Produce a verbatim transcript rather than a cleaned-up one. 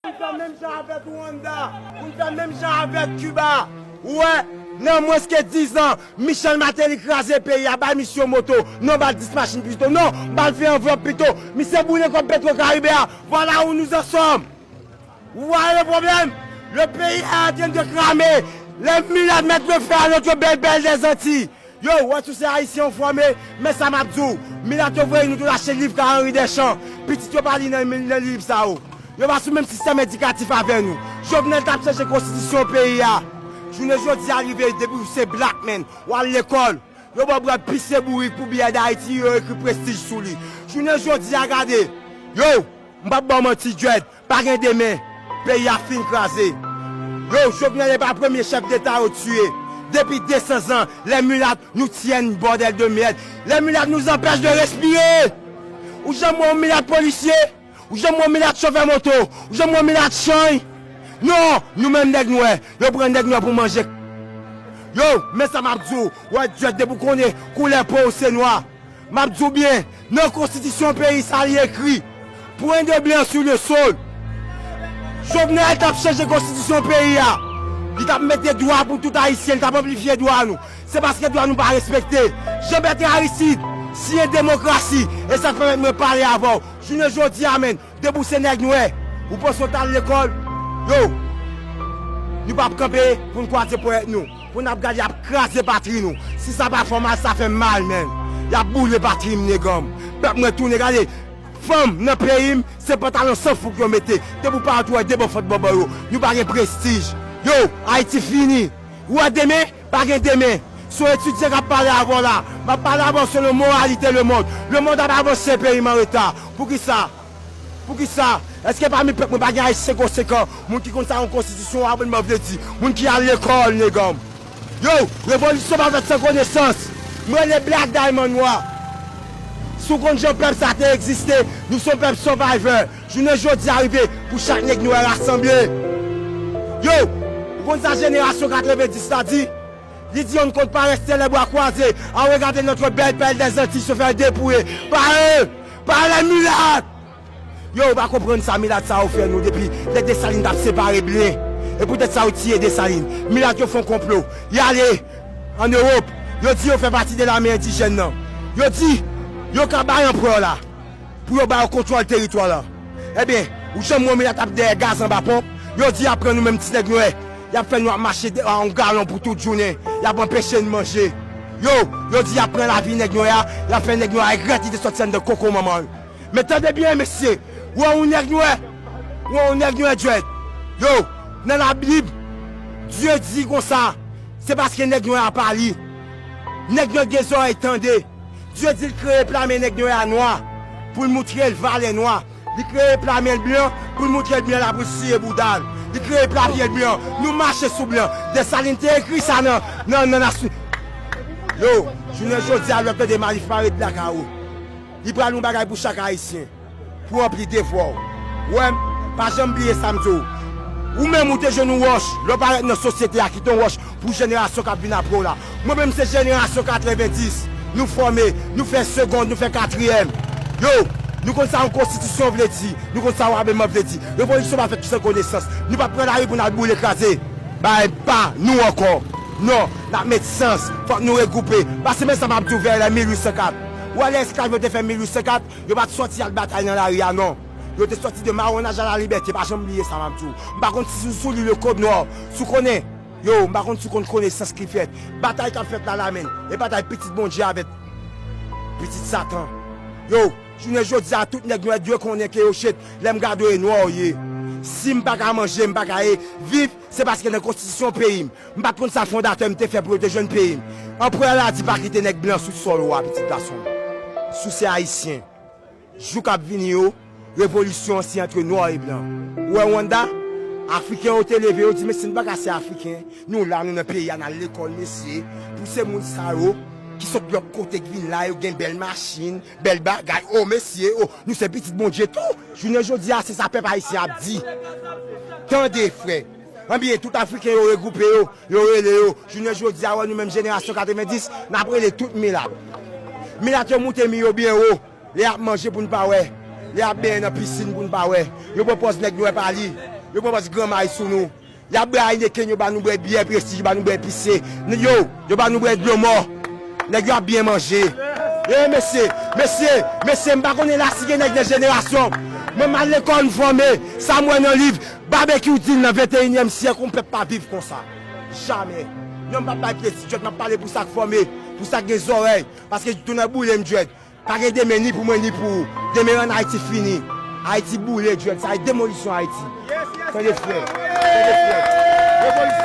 Pou n fè menm jan avèk Rwanda, pou n fè menm jan avèk Kiba. Ou wè, nan mwens ke diz an, Michel Martelly kraze peyi a, bay misye moto, non, ba l dis machin pito, non, ba l ven anvlòp pito. Misye boule kòb Petro Caribe a. Voilà où nous en sommes. Vous voyez le problème? Le pays est en train de cramer. Les mulattoes mettent le feu à notre belle, belle des Antilles. Yo, wè, si w se Ayisyen, w fòme, men sa m ap di w. Milat yo voye nou tou lache liv ka Henri Deschamps. Pitit yo pa li nan, nan liv sa yo. Yo pa sou menm sistèm edikatif avè nou. Jovenel t ap chèche konstitisyon peyi a. Jounen jodi a rive, depi w se black man, w al lekòl. Yo ba w bwè pise bourik pou biyè Dayiti, yo ekri Prestij sou li. Jounen jodi a, gade. Yo, m p ap ba w manti, Dread. Pa gen demen. Peyi a fin kraze. Yo, Jovenel e pa premye chèf deta yo tiye. Depi de san zan, les mulates nous tiennent, bordel de merde. Les mulates nous empêchent de respirer. Ou janm wè yon milat polisye? Ou janm wè yon milat chofè moto? Ou janm wè yon milat chanj? Non, nou menm nèg nwè, yo pran nèg nwè pou manje. Yo, men sa m ap di w, wè, Dread, depi w konnen koulè po w se nwa. M ap di w byen, nan konstitisyon peyi sa li ekri, point de blanc sur le sol. Jovenel t ap chanje konstitisyon peyi a. Li t ap mete dwa pou tout Ayisyen, li t ap anplifye dwa nou. Se paske dwa nou pa respekte. Jean Bertrand Aristide siyen demokrasi, e sa k pèmèt mwen pale avè w. Jounen jodi a, menn, depi w se nèg nwè, ou panse w t al lekòl, yo, nou p ap kanpe pou n kwaze ponyèt nou. Pou n ap gade y ap kraze patri nou. Si sa pa fè w mal, sa fè m mal, menn. Y ap boule patri m, neganm. Pèp mwen tounen, gade. Fanm nan peyi m, se pantalon san fouk yo mete. Depi w parèt, ou wè de bò fòt bòbò yo. Nou pa gen prestij. Yo, Ayiti fini. Ou wè demen, pa gen demen. Se yon etidyan k ap pale avè w la. M ap pale avè w selon moralite lemonn. Lemonn ap avanse, peyi m an reta. Poukisa? Poukisa? Èske pami pèp mwen pa gen Ayisyen konsekan? Moun ki konn sa yon konstitisyon, yon abonman vle di. Moun ki al lekòl, neganm. Yo, revolisyon pa fèt san konesans. Mwen rele Black Diamond Noir. Si w konn jan pèp sa te egziste, nou se yon pèp survivor. Jounen jodi a rive pou chak nèg nwè rasanble. Yo, ou konn sa jenerasyon katrevenndis la di? Li di on ne compte pas rester les bras croisés à regarder notre belle perle des Antilles se faire dépouiller par eux, par les mulates. Yo, ou pa konprann sa milat sa yo fè nou depi lè Desalin t ap separe blen. E poutèt sa yo tiye Desalin. Milat yo fè yon konplo. Y ale ann Ewòp. Yo di yo fè pati de lame endijèn nan. Yo di yo ka bay anperè la pou yo ba yo kontwòl teritwa la. Ebyen, ou janm wè milat ap dèyè gaz anba ponp? Yo di y ap pran nou menm ti nèg nwè. Y ap fè nou ap mache de- a yon galon pou tout jounen. Y ap anpeche n manje. Yo, yo di y ap pran lavi nèg nwè a. Y ap fè nèg nwè a regrèt li te sòti anndan koko manman l. Men tande byen, mesye. Ou wè yon nèg nwè? Ou wè yon nèg nwè, Dread? Yo, nan Labib, Dye di konsa, se paske nèg nwè a pa li. Nèg nwè gen zòrèy tande. Dye di l kreye plame nèg nwè a nwa pou l moutre l valè nwa. Li kreye plame l blan pou l moutre l blan la pou l siye bouda l. Li kreye plame l blan. Nou mache sou blan. Desalin te ekri sa nan, nan, nan nasyon. Yo, jounen jodi a, lè w tande Malif pa ret lakay ou. Li pral yon bagay pou chak Ayisyen. Pou ranpli devwa w. Ou wè m, pa janm bliye sa m di w. Ou menm ou te jwenn yon wòch, lè w parèt nan sosyete a, kite yon wòch pou jenerasyon k ap vin apre w la. Mwen menm se jenerasyon katrevenndis. Nou fòme, nou fè segond, nou fè katriyèm. Yo, nou konn sa yon konstitisyon vle di, nou konn sa yon abonman vle di. Revolisyon pa fèt san konesans. Nou p ap pran lari pou n al boule kraze. Bagay pa nou ankò. Non, n ap met sans. Fòk nou regwoupe. Pase men sa m ap di w vè lè mil uit san kat. Ou wè lè esklav yo te fè mil uit san kat, yo pa t sòti al batay nan lari a, non. Yo te sòti de mawonaj a lalibète, pa janm bliye sa m ap di w. M pa konn si w sou li le Code Noir, si w konnen, yo, m pa konn si w konn konesans ki fèt. Batay k ap fèt la la, menn, e batay pitit Bondye avèk pitit Satan. Yo, jounen jodi a, tout nèg nwè dwe konnen ke yo chet, lè m gade w e nwa w ye. Si m pa ka manje, m pa ka e viv, se paske nan konstitisyon peyi m, m pa t konn sa fondatè m te fè pou yo te jwenn peyi m. Anperè la di pa kite nèg blan sou sòl ou a, pitit gason m. Si w se Ayisyen. Jou k ap vini yo, revolisyon an se antre nwa e blan. Ou wè Rwanda? Afriken yo te leve, yo di, mesye, nou pa ka se Afriken. Nou la, nou nan peyi a, n al lekòl, mesye. Pou se moun sa yo, ki sot lòt kote, k vin la, yo gen bèl machin, bèl bagay. O, mesye, o, nou se pitit Bondye tou. Jounen jodi a, se sa pèp ayisyen ap di. Tande, frè. Ebyen, tout Afriken yo regwoupe yo, yo rele yo. Jounen jodi a, wè nou menm jenerasyon katrevenndis, n ap rele tout milat. Milat yo moute mi yo byen wo. Lè y ap manje pou n pa wè. Lè y ap benyen nan pisin pou n pa wè. Yo pran pòz nèg nwè pa li. Yo pran pòz granmay sou nou. Y ap bwè Heineken, yo ba nou bwè byè Prestige, yo ba nou bwè pise. Yo, yo ba nou bwè dlo mò. Nèg yo ap byen manje. E mesye, mesye, mesye, m pa konnen la si gen nèg nan jenerasyon. Mwen m al lekòl, m fòme. Sa m wè nan liv, Babekyou di l nan venteyinyèm syèk, yon pèp pa viv konsa. Jamè. Yon m p ap bay plezi, djòd, m ap pale pou sa k fòme, pou sa k gen zòrèy. Paske tou nan boule m djòd. Pa gen demen ni pou mwen ni pou ou. Demen rann Ayiti fini. Ayiti boule, djòd. Sa e demolisyon Ayiti. Tande frè. Tande frè. Revolisyon.